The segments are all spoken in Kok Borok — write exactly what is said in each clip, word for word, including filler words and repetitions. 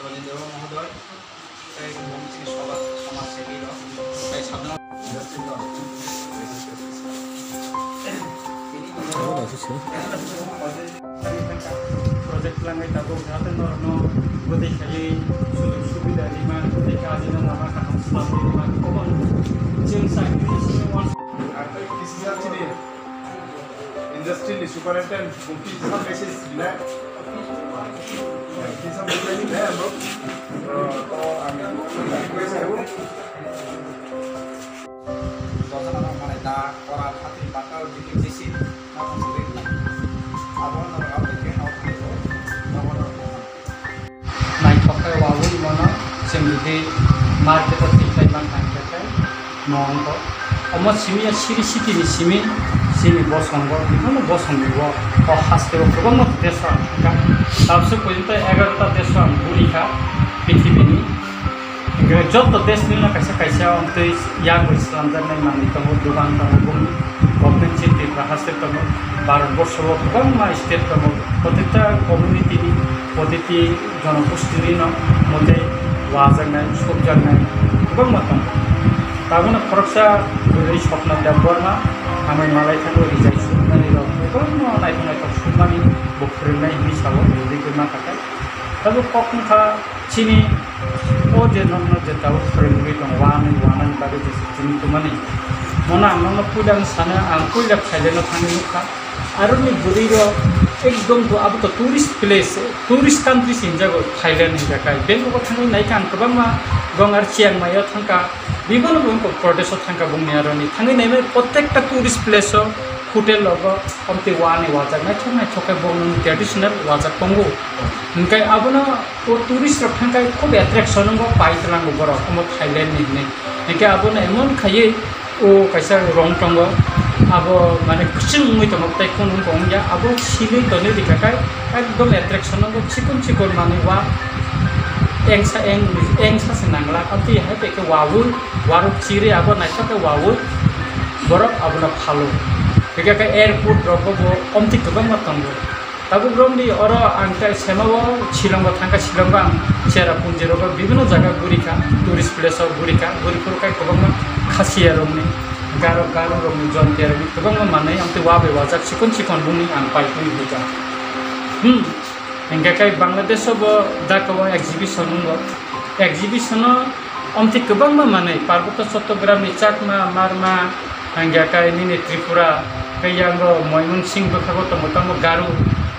Rajendra Babu Mohodoy, tei Bhumiti Sabha Samaj Sebi rok, tei sadhana project langwi tabuk, jahate norokno bwtwi khaiwi sujog subida rima, bwtwi kha ajina lama kaham samwi rima, obo chwng sakni simi uansuk. Industry ni superintendent, office, office, ne? Office, office, ne, bro? To, to, ang request kaibo. Dosana no manai da, koral, hatri, bakal, bikin, jisi, na tong suri na. Abo no rao de ke, no thai ko, no no. Naithok khe wawi mano, chwng jodi market o tikhlai mankha hwnkhe khe no wngkha. Omo simi ya siri city ni simi, chini bosongo, bibinno bosongo o haste o kwbangma desh o ang thangkha. Tabuk porjonto egarota desh o ang gurikha prithibini. Hwnkhe joto desh ni no kaisa kaisa tei yak bai slamjaknai manwi tongo, dogan tongo, bumung government se Tripura haste tongo, Bharat borsho o kwbangma state tongo, protita community ni, protiti jonogosti ni no mote wajaknai, sokjaknai kwbangma tongo. Tabukno khoroksa bwrwi Swapna Debbarma, hamai malai thango rijai sukmani rok, kwbangma naithok naithok sukmani bo phwrwngnai hinwi sao, bwrwi khe mankha khe. Tabuk kok wngkha, chini o je nokno je tabuk phwrwngwi tongo, wanwi wanani bagwi je chini tumani. Mono ang nokno puila wng sano, ang puila Thailand o thangwi nukha. Aroni bwrwi rok ekdom bo abo to tourist place, tourist country se hinjago Thailand hinjakai. Bangkok o thangwi naikha ang kwbangma, bong ar Chiang Mai o thangkha, bibano bong Pradesh o thangkha bongni aroni. Thangwi naimani protekta tourist place o, hotel rogo, omtwi wani wajak naithok naithok khe bongni traditional wajak tongo. Hinkhe abono o tourist rok thangkhe khub attraction wngkha, pai tlango borok, omo Thailand ni hinwi. Hinkhe abono emon khaiwi o kaisa rong tongo, abo mane kwchwng wngwi tongo, tei khunung wngya, abo silwi tonwi rikha khe ekdom attraction wngkha, chikon chikon manwi wa engsa eng, engsa se nangla, amtwi hai tei khe wawi warok chiri abo naithok khe wawi borok abono phalo. Hingkhe khe airport rogo bo omtwi kwbangma tongo. Tabuk romdi oro ang tei sema o Shillong o thangkha, Shillong o ang Cherrapunji rogo bibinno jaga gurikha, tourist place o gurikha, guri phuru khe kwbangma Khasiya rokni, Garo, Garo rokni, Jontia rokni kwbangma manwi amtwi wabai wajak chikon chikon bumung ang pai phuru hika. Hmm, hingkhe khe Bangladesh o bo Dhaka o exhibition wngo, exhibition o omtwi kwbangma manwi, Parbotto Chottogram ni Chakma, Marma, hingya khe nini Tripura, khe yango Moymansing bwkhago tongo tamo Garo.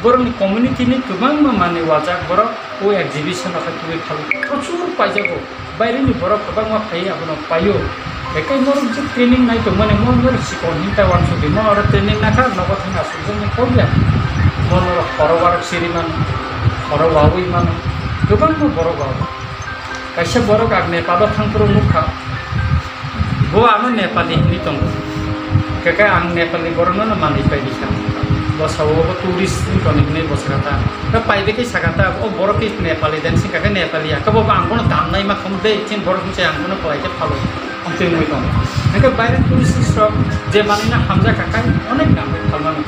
Borokni community ni kwbangma manwi wajak borok o exhibition o khe tubui phalo. Prochur paijago. Baireni borok kwbangma phaiwi abono paio. Ekai norok je training nai tongmani mo norok sikon hinta wansugwi mo oro training nakha nogo thang asukjaknai kok ya. Mo norok khoro warok siri mano, khoro wawi mano. Kwbangma borok rok. Kaisa borok ang Nepal o thangphuru nukha, bo ano Nepali hinwi tongo. Hwnkhe ang Nepali borokno no manwi pai rikha. Bwsao bo tourist wng toni hinwi bwsakha ta. Khe pai de khe sakha ta, o borok khe Nepali den singkha khe Nepali ya. Khe bo ang bono damnai ma khamu de, chini borok hinwi ang bono kwlai khe phalo. Amtwi wngwi tongo. Hwnkhe baire tourist rok je manwino hamjakha khe onek damwi phalmano.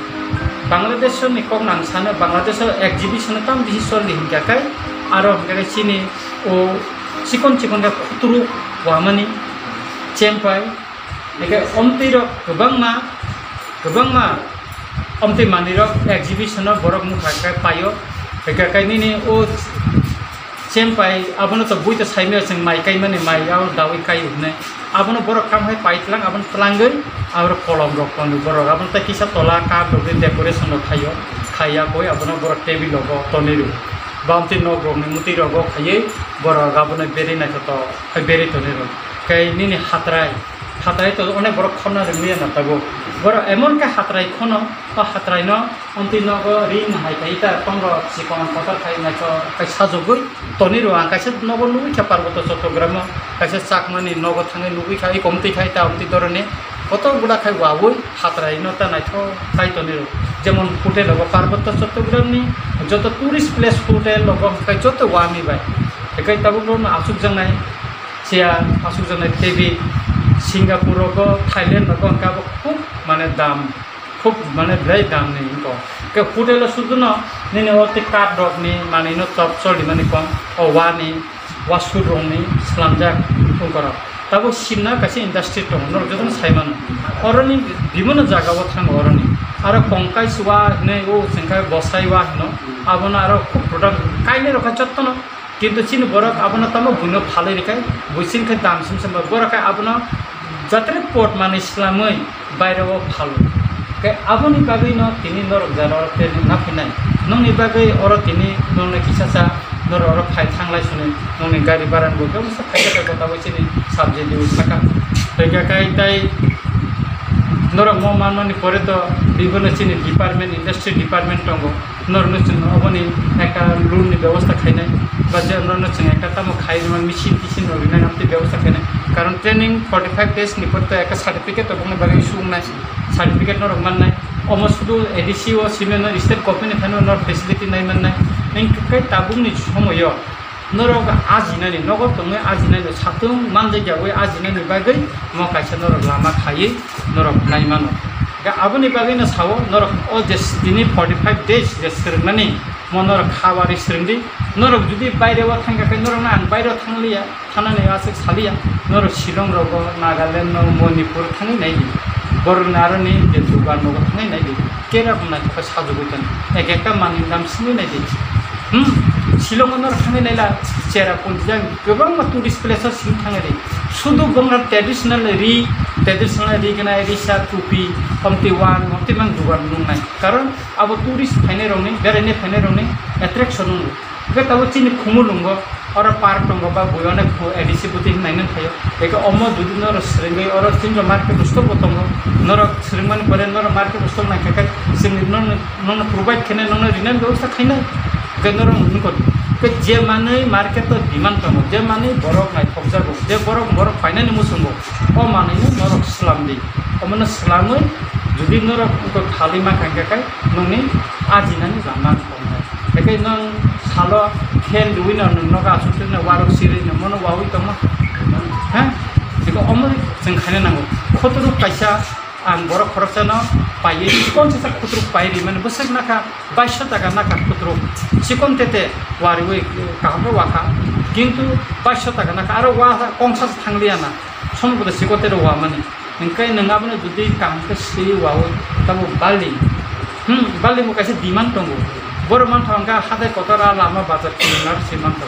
Bangladesh ni kok nang sano, Bangladesh o exhibition tam bisi choli hinkha khe, aro hinkha khe chini o chikon chikon khe khuturu wamani chempai, hingkhe omtwi rok kwbangma, kwbangma omtwi manwi rok exhibition o borok nukha khe paio, hingkha khe nini o chempai abono to bui to saimaya chwng mai kaimani mai abo dawi kai hwnwi, abono borok kam hai pai tlang, abono tlangwi abo kolom rok tonwi borok abono tei kisa tola kap rok decoration rok khaio, khaiya koi abono borok table rogo tonwi rw. Bamtwi nok rokni mwtwi rogo khaiwi borok abono berwi naithotok khai berwi tonwi rw. Khe nini hatrai, hatrai to onek borok khorna rwngya na tabuk. Borok emon khe hatrai khono, o hatraino omtwi nogo ring hai khai ta tongo chikon kotor khai naithotok khai sajogwi tonwi rw. Ang kaisa nogo nugwi kha Parbotto Chottogram o, kaisa Chakmani nogo thangwi nugwi kha, eko omtwi khai ta omtwi doroni. Kotor guda khai wawi hatraino ta naithok khai tonwi rw. Jemon hotel rogo Parbotto Chottogramni joto tourist place hotel rogo khai joto wani bai. Ekai tabuk rokno achukjaknai chair, achukjaknai table, Singapore rogo, Thailand rogo hwnkhe abo khub mane dam, khub mane belai dam ni wngkha. Khe hotel o sudu no Nini o tei kath rokni manwino chop choli mani kong, o wani, wasur rokni slamjak ungkorok. Tabo simna kaisa industry tongo, norok jotono sai mano. Oroni bibinno jaga o thango oroni. Aro kongkai suwa hinwi o chwngkha bosai wa hino, abono aro khub product kainwi rokha jotono. Kintu chini borok abono tamo buino phalwi rwkha, buising khe dam sumsumba borok khe abono jatre pot manwi swlamwi baireo phalo. Khe aboni bagwino tini norok jora oro training na phainai. Nokni bagwi oro tini nokni kisa sa norok oro phai thanglai swnwi nokni gari barani bo khe bwsa phaikha khe gotabo chini subject o saka. Tei khe kai tai norok mo manmani pore to bibinno chini department, industry department tongo. Norokno chwng oboni ekta loan ni bebosta khainai, ba je norokno chwng ekta tamo khai rwma machine tisin rok rinai amtwi bebosta khainai. Karon training forty five days ni pore to ekta certificate rok bongni bagwi issue wngnai, certificate norok mannai. Omo sudu A D C o simi no state government ni phaino norok facility nai mannai. Hwnkhe tabukni somoyo norok ajinani, nogo tongwi ajinani, satung manjakyawi ajinani bagwi mo kaisa norok lama khaiwi norok nai mano. Ga aboni bagwino sao norok o je tini forty five days je swrwngnani mo norok kha barwi swrwngdi. Norok jodi baireo thangkha khe norokno ang baireo thangliya, thanani aswk saliya. Norok Shillong rogo, Nagaland no, Manipur thangwi naidi. Borokni aroni je dugan nogo thangwi naidi. Kera bo naithok khe sajagwi tong. Ek ekta manwi dam simi naidi. Hmm, Shillong no thangwi naila, Cherrapunji jang kwbangma tourist place o simi thangwi di. Sudu bongna traditional ri, traditional ri gwnai, risa, tupi, omtwi wan, omtwi mang dugan nungnai. Karon abo tourist phainai rokni, beraina phainai rokni attraction wngo. Hwnkhe tabuk chini Khumulwngo, oro park tongo, ba bui onek khu A D C bwtwi hinwi naina phaio. Eke omo jodi norok swrwngwi oro chini market stop bo tongo, norok swrwngmani pore norok market stop nangkha khe chwng nokno, nokno provide khainai, nokno rinani bebosta khainai. Hwnkhe norok wngkha khe je manwi market o demand tongo, je manwi borok naithokjago, je borok, borok painani muchungo, o manwino norok swlamdi. Omono swlamwi jodi norok wngkha khalwi mankha hwnkhe khe nokni ajinani lama. Ekai nang salo fan riwi no nang nogo asuk twi no warok siri no mono wawi tongma. Ha? Eko omo chwng khaina nango. Khotorok kaisa ang borok khoroksa no paiwi chikon chisa khotorok pai ri mani bwswk nakha baisho taka nakha khotorok. Chikon tete wariwi kaham khe wakha. Kintu baisho taka nakha aro wa kongsa thang liya na. Somo kotor chikon tete wa mani. Hingke nwng abono jodi kaham khe swi wawi, tamo balding, hmm, balding bo kaisa demand tongo. Borok mantha hingke hathai kotor a lama bazar kilometer se mantha.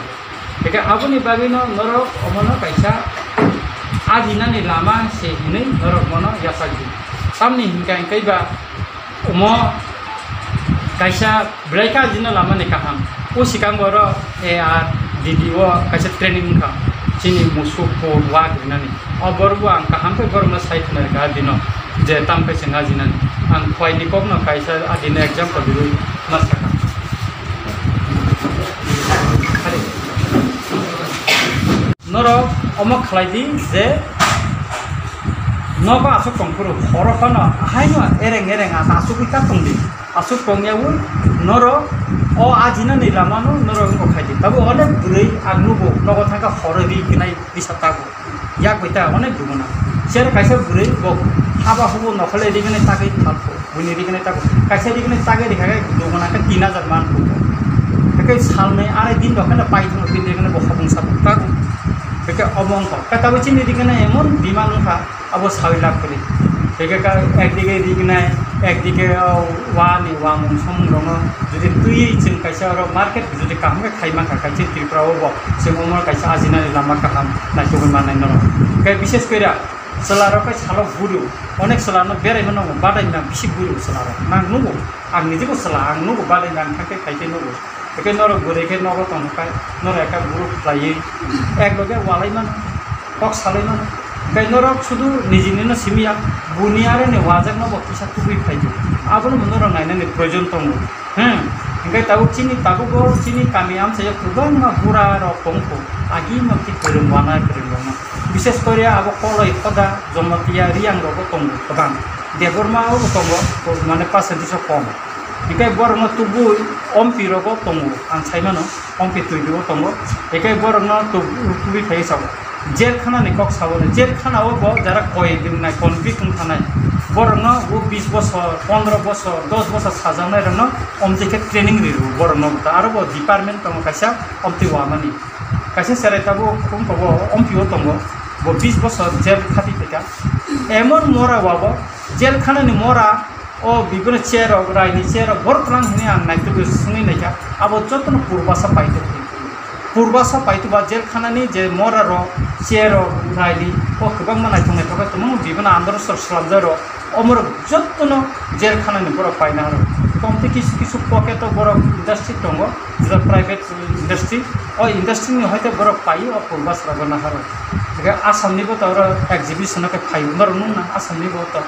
Hingke aboni bagwino norok omono kaisa ajinani lama se hinwi norok bono yachakdi. Tamni hingka hingke ba omo kaisa belai khe ajina lamani kaham. O swkang oro A R D D o kaisa training wngkha. Chini musuk, kut, wak rinani. O borok bo ang kaham khe borokno sai khna rwkha dino je tam khe chwng ajinani. Ang phuaini kokno kaisa adino example riwi ma sakha. Norok omo khlai di je nogo aswk tong phuru, horo phano haino ereng ereng asa asugwi ta tong di. Aswk tong yaui norok o ajinani lamano norok wngkha khai di. Tabuk onek bwrwi ang nugo nogo thangkha horo ri gwnai bisa tago. Yak bai ta onek duguna. Cher kaisa bwrwi bo haba hubo nokhole ri gwnai tagwi thalpho. Buini ri gwnai tago. Kaisa ri gwnai tagwi rikha khe duguna khe tin hajar man phuto. Hake salnwi arai din rok kheno pai thangno tin ri gwnai bo hopung sapung tago. Hake obo wngkha. Khe tabuk chini ri gwnai emon demand wngkha. Abo sawi lab kwrwi. Hingke ka ekdike rignai, ekdike, o, wani wamung samung rokno jodi twiwi chwng kaisa oro market jodi kaham khe khai mankha, kaisa Tripura o bo chwng omo kaisa ajinani lama kaham naitugwi mannai norok. Hingke bishes kore chwla rok khe salo buru, onek chwla no berai mano, badai mano, bisi buru chwla rok. Nang nugo, ang nijebo chwla, ang nugo badai nang thang khe khai khe nugo. Hingke norok bwrwi khe nogo tongkha, norok ekha group khlaiwi, ek loge walai mano, kok salai mano. Hingke norok sudu nijini no simi ya, buni aro ni wajakno bo kisa tubui phai di. Abono bo norok nainani proyojon tongo. Hmm. Hingke tabuk chini tabugo chini kami amchaio kwbangma bura rok tongkho, agi no ki kwrwng wana kwrwng rokno. Bishes kore abo Koloi, Khoda, Jomotia, Riyang rogo tongo kwbang. Debbarma o tongo, mane percentage o kom. Hingke borokno tubui ompi rogo tongo, ang sai mano, ompi twi rogo tongo. Hingke borokno tub-, tubui phai sao. Jail khana ni kok sao, jail khana o bo jara koi wngnai, convict wng thanai. Borokno o bis bosor, pondro bosor, dos bosor sajaknairokno omtwi khe training ri rw borokno. Aro bo department tongo kaisa omtwi wamani. Kaisa cherai tabuk wngkha bo omtwi o tongo, bo bis bosor jail khati phaikha. Emon mora wabo jail khanani mora o bibini chair rok, raini chair rok borok twlang hwnwi ang naitugwi swngwi naikha. Abo jotono purba sa paitugwi. Purba sa paituba jail khanani je mora rok, chair rok, raili o kwbangma naithok naithok khe tongmani bibini andro sor slamjak rok omorok jotono jail khanani borok paina horo. Tongtwi kisu kisu pocket o borok industry tongo, jeta private industry, o industry ni hoite borok paio o purba sa rok naharo. Hwnkhe Assam ni bo to oro exhibition o khe phaio, norok nukna Assam ni bo to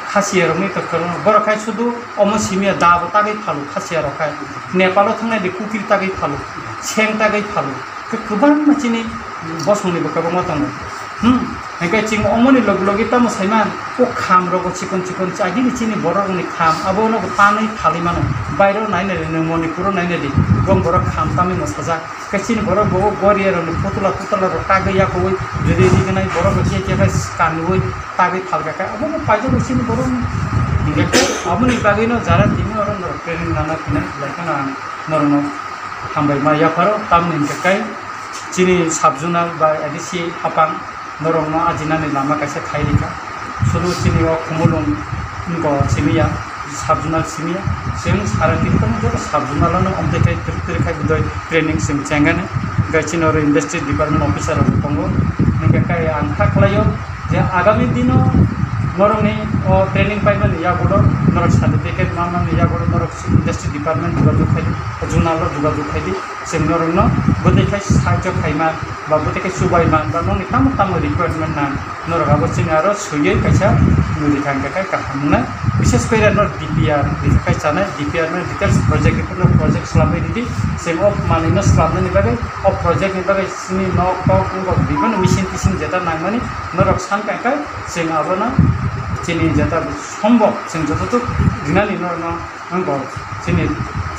Khasiya rokni to kwrwng borok khai sudu omo simiya da bo tagwi phalo Khasiya rok khai. Nepal o thangnai de Kuki tagwi phalo, Seng tagwi phalo. Khe kwbangma chini bosongni bo kwbangma tongo. Hmm, hwnkhe chwng omoni log logi tamo saiman, o kham rogo chikon chikon chagini chini borok rokni kham, abono bo tanwi phalwi mano. Bairo nainai de, nwng Manipur o nainai de, bong borok kham tamwi mwsajak. Khe chini borok bo Goria rokni putula tutula rok tagwi yakowi riri rignai borok rok khe khe khai kanwi tagwi phalka khe abono paijak chini borok ni. Hingkhe khe aboni bagwino jara tini oro norok training nana phina belai kheno ang norokno hambai ma yapharo, tamni hingkhe kai chini sub zonal ba A D C hapang norokno ajinani lama kaisa khai rikha. Sulu chini o Khumulwng wngkha simiya, sub zonal simiya. Chwng sara Tripura ni joto sub zonal ano omtwi khai twrwk twrwk khai bwdai training chwng chengani. Hingkhe chini oro industry department officer rok tongo. Hingkhe kai ang kha khlaio je agami dino norokni o training paimani yagulo norok certificate manmani yagulo norok industry department jogajog khai di, zonal o jogajog khai di. Chwng norokno bwtwi khai sahajyo khaima ba bwtwi khai chubaima ba nokni tamo tamo requirement nang norok abo chini aro swiwi kaisa nuri thang khe kai kaham wngnai. Bishes kore norok D P R rikha kai chanai, D P R mane details project report no project swlamwi ridi. Chwng o manwino swlamnani bagwi, o project ni bagwi chini nok tok wngkha bibino machine tising jeta nangmani norok san kai kai chwng abono chini jeta sombok chwng jototok rinani norokno wngkha chini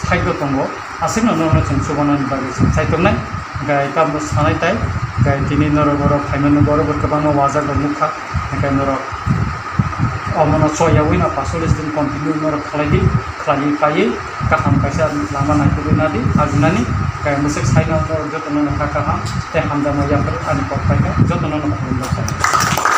side o tongo. Aswkno norokno chwng chubanani bagwi chwng chai tongnai. Hwnkhe tamo sanai tai, hwnkhe tini norok oro phaimani borok bo kwbangma wajak rok nukha, hwnkhe norok omono choyawi no pasolis din continue norok khlai di, khlaiwi paiwi kaham kaisa lama naitugwi nadi, ajinani, hwnkhe mwswk saino norok jotono no kha kaham tei hamjakma yapharwi ani kok phaikha, jotono no khulumjak.